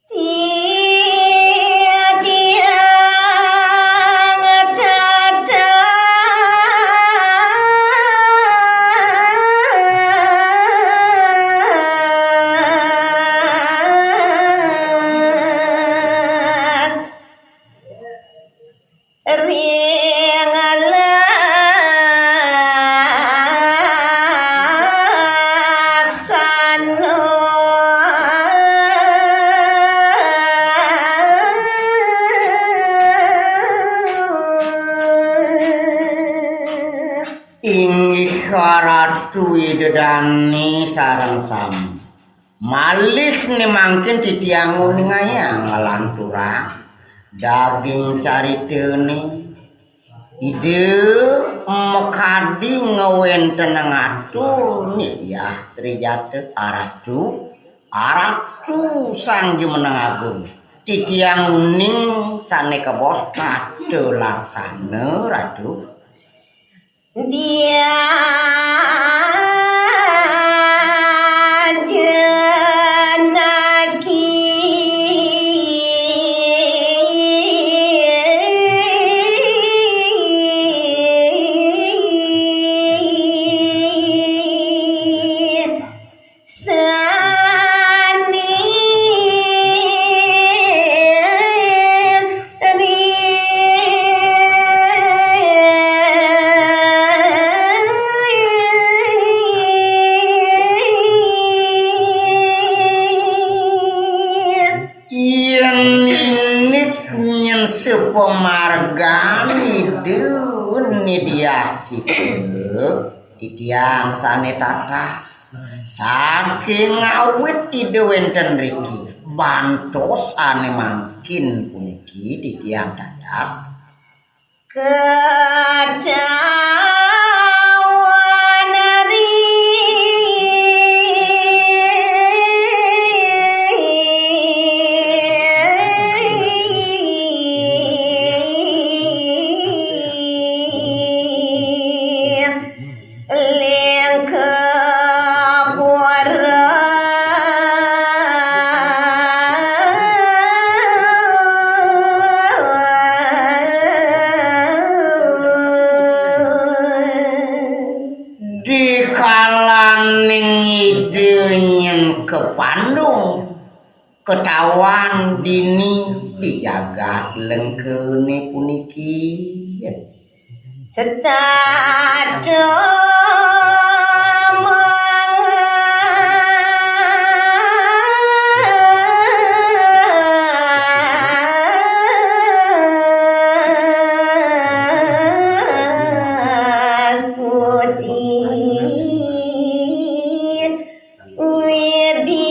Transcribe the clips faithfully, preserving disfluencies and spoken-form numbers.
Titiang dadas ring laksana. Inggih Ratu Ida Dane sareng sami. Malih ne mangkin titiang nguningayang nglanturang daging caritane Ida makadi ngwentenang atur Nitya Trijatha Ratu, Ratu Sang Jumeneng Agung. Titiang uning sane kabaos tata laksana, Ratu. Dia Janaki. Sani yen ninik nyen sepamargan Ida Nidya Sita. Titiang sane tatas, saking awit Ida wenten riki, bantos ane mangkin puniki titiang tatas. Kedawan ri Lengkapura. Dikalaning Ida nyen kapandung, katawan dini di jagat Lengkene puniki. Setata mangastuti. Widi.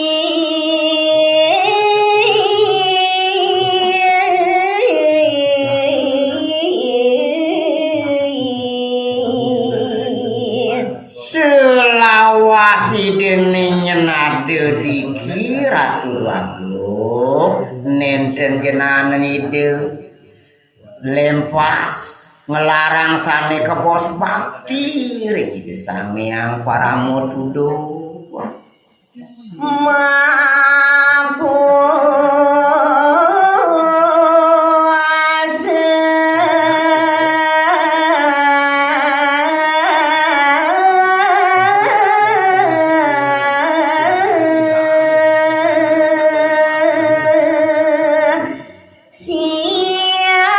Selawase dene nyen ada diki Ratu Agung, nenten genane Ida. Lempas nglarang sane kabaos bakti ring Ida Sang Hyang Parama Tuduh. Mapuasa. Siang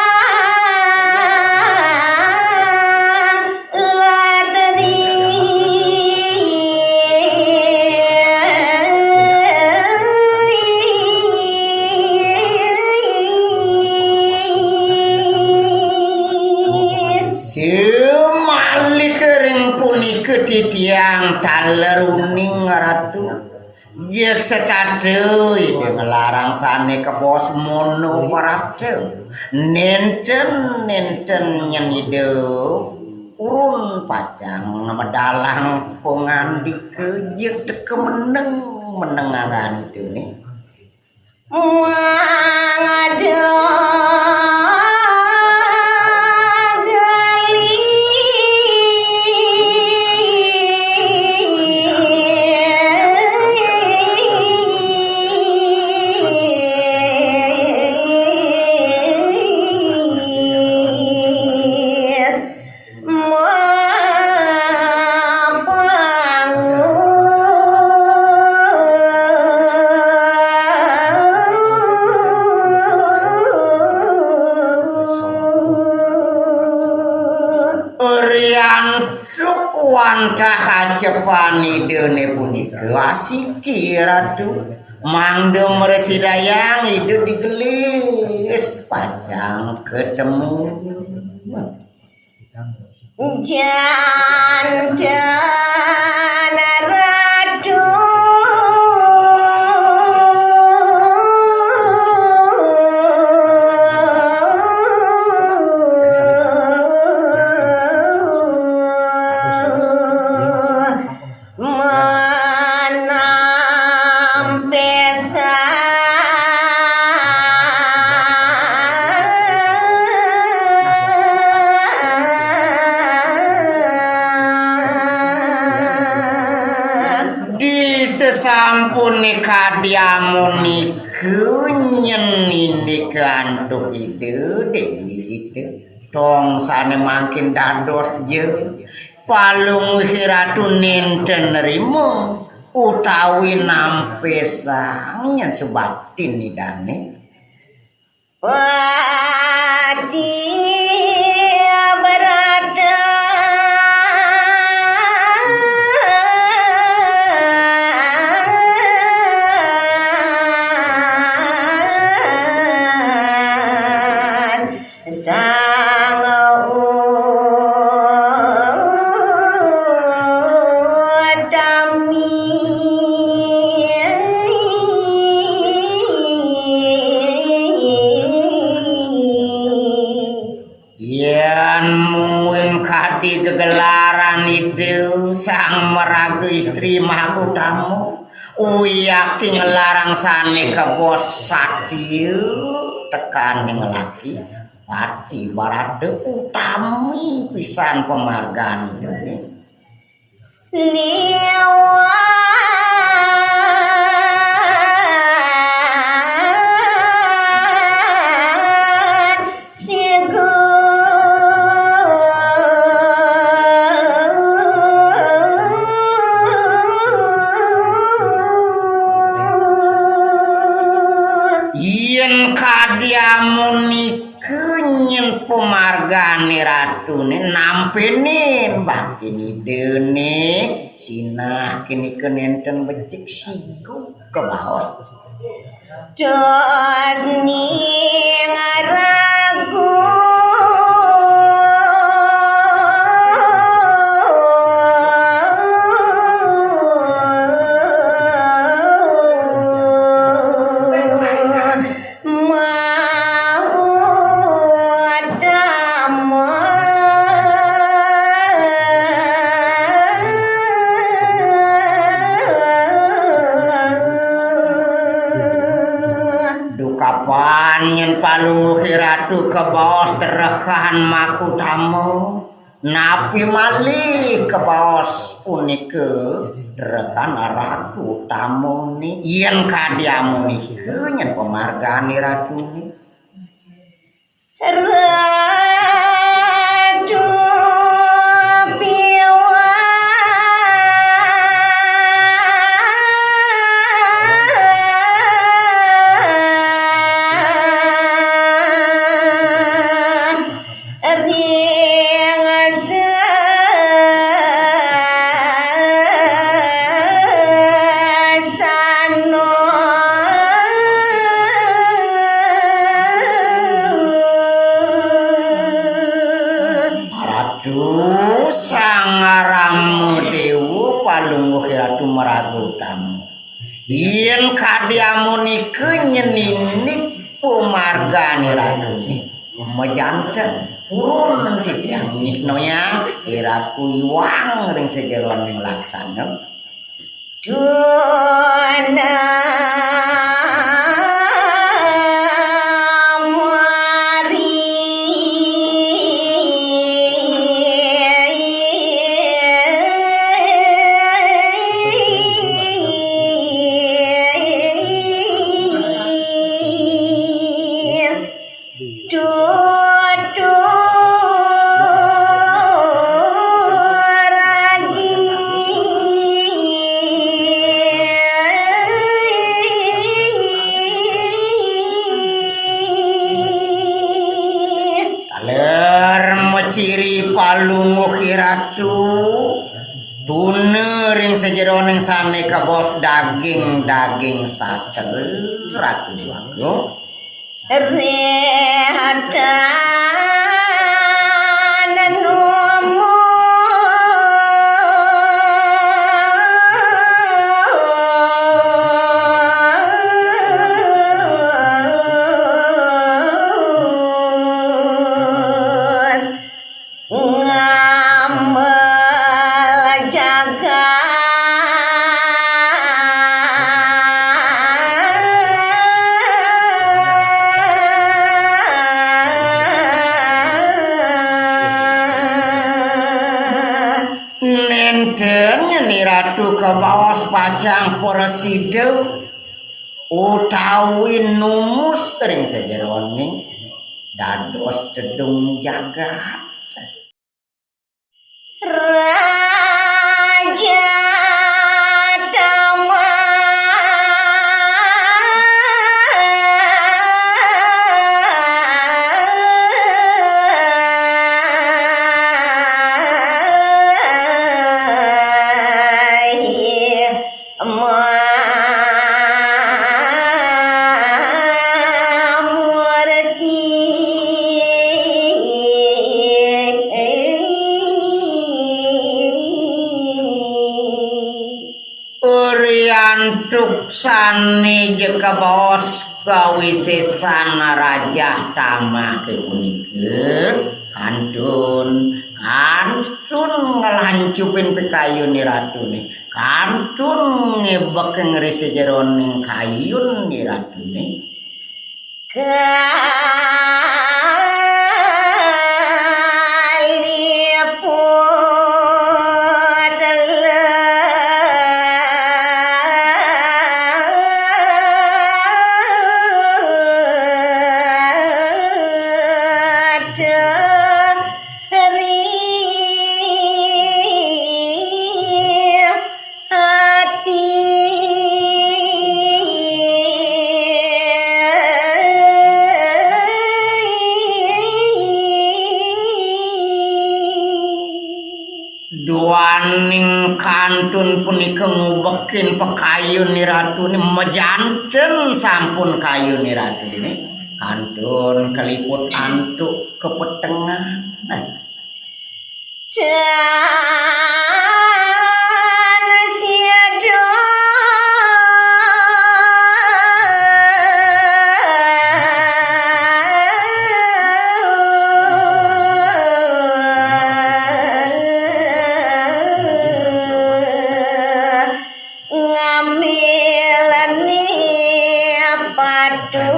latri. Semalih ring punika titiang taler uning Ratu. Jeg setata Ida nglarang sane kabaos mono marata. Nenten, nenten nyen Ida purun pacang ngamedalang pangandika jeg teka meneng, meneng ngaran Ida ne. Mangada gali. Riantuk wantah kacepan idane punika asiki Ratu. Mangda mresidayang Ida digelis pacang katemu. Janten Ratu. Menampesan. Di sesampune kadi amunika nyen indike antuk Ida Dewi Sita. Tong sane mangkin dados ja Palungguh Ratu nenten nrima utawi nampesang nyen subaktin Idane. Pati berada. Sang utami. Yen mungguing kadi gegelaran Ida Sang Maraga Istri Mahakutama, uyati ngelarang sane kebos satia tekaning laki. Pati barada utami pisan pamargane. Liwat siku. Yen kadi amunika nyen pamargane ratune nampene baktin Idane, sinah kenika nenten becik siku kabaos. Dos ning ragu. Maut damai. Dukapan nyen Palungguhe Ratu kabaos derekan Makutama. Napi malih kabaos punika rekan raga utamane, yen kadi amunika nyen pamargane ratune. Ratu Piwah. Ring sasana. Ratu Sang Rama Dewa Palungguh Ratu Maraga Utama. Yen kadi amunika nyen indik pamargane ratu. Majanten purun titiang nyikna yang iraku iwang ring sajeroning laksana. Tuna mari. Tuturagi. Palungguh i Ratu, tuna ring sajeroning sane kabaos daging-daging sastra, Ratu Agung. Rehatan numus ngamel jagat. Nenten nyen i Ratu kabaos pacang prasida utawi numus ring sajeroning dados tedung jagat. Raja Tama. Mamurti. Ri antuk sane ja kabaos kawisesan Raja Tamake punika, kantun, kantun nglancupin pikayun i Ratune. Kantun ngebeking ri sajeroning kayun i Ratune. Kaliput ri ati. Duaning kantun punika ngubekin pakayun i Ratune, majanten sampun kayun i Ratune, kantun kaliput antuk kapetengan. Tan sida ngambil ni patu.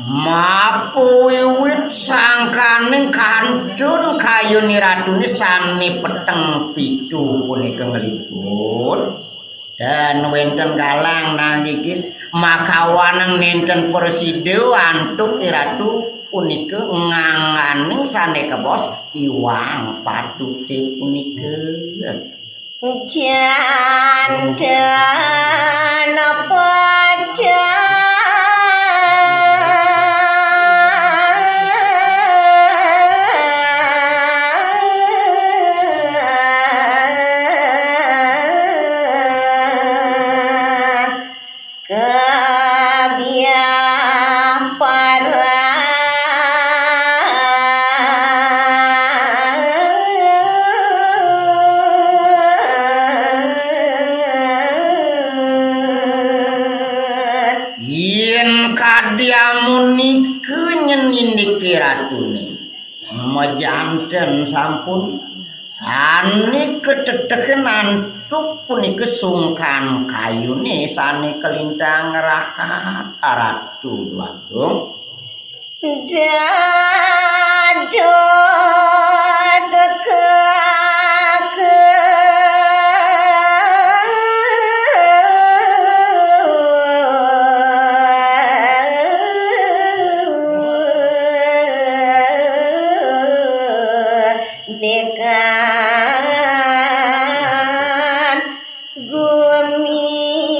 Mapawiwit sangkaning kantun kayun i Ratune sane peteng pitu punika ngliput. Ten wenten galang nang gigis, makawanang nenten prasida antuk i Ratu punika ngangganing sane kabaos iwang patute punika. Janten pacang kebiah parang. Yen kadi amunika nyen indike ratune. Majanten sampun sane katetekin antuk punika sungkan kayune sane kalintang rahat Ratu Déwagung. Dados kaka dekan gumi.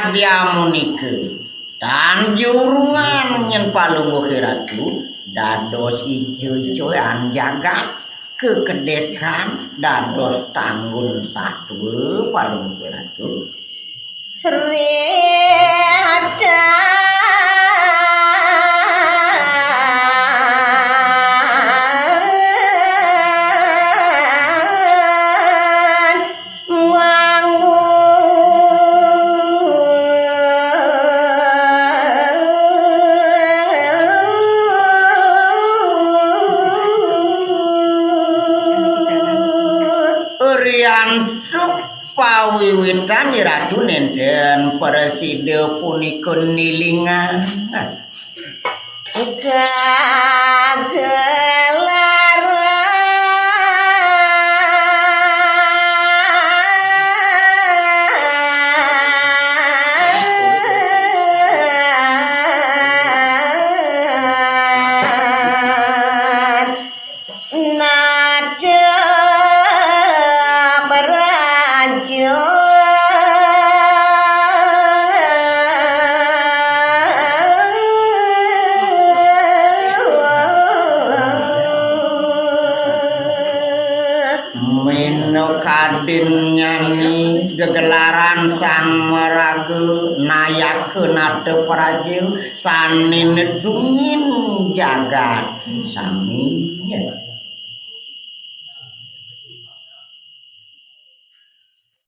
Dia menika tan jurungan nyen palungguh Ratu dados ijo-ijoan jagat kekedekan dados tanggun satua palungguh Ratu. Riantuk pawiwitan Ratu nenten prasida punika nilingan. Nada beraja. Minakadin nyani gegelaran sang maraga nayaka nata praja sane nedungin jagat sami.